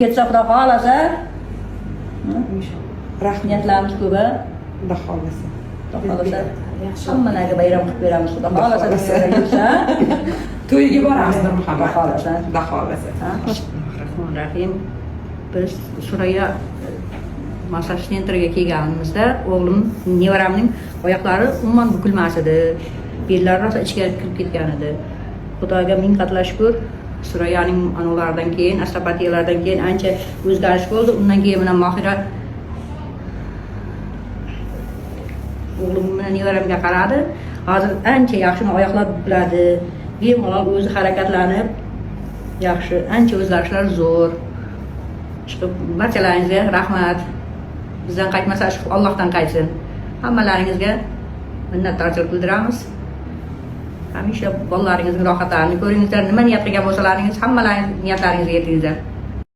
Ketsa, Xudo xohlasa, Rahmat. Niyatlarimiz ko'p, a? Xudo xohlasa. Xudo xohlasa, hammalarga bayram qilib beramiz, Xudo xohlasa, Xohlasa. Dunyoda yursa. To'yiga boramiz, Nurmuhammad. Xudo xohlasa. Xudo xohlasa. Rahmonir Rahim. Biz Suraya massaj sentriga kelganimizda o'g'lim, nevaramning oyoqlari umuman bukilmas edi, bellari rosa ichga kirib ketgan edi. Xudoga ming qatla shukur, Surayaning anavlaridan keyin, osteopatiyalardan keyin ancha o'zgarish bo'ldi. Undan keyin mana Mohira o'g'lim bilan nevaramga qaradi. Hozir ancha yaxshi, oyoqlar bukiladi, bemalol o'zi harakatlanib, yaxshi, ancha o'zgarishlar zo'r chiqib. Barchalaringizga rahmat. Bizdan qaytmasa, shu Allohdan qaytsin. Hammalaringizga minnatdorchilik bildiramiz. Hamisha bolalaringizning rohatlarini ko'ringizlar. Nima niyat qilgan bo'lsalaringiz, hammalaringiz niyatlaringizga yetingizlar.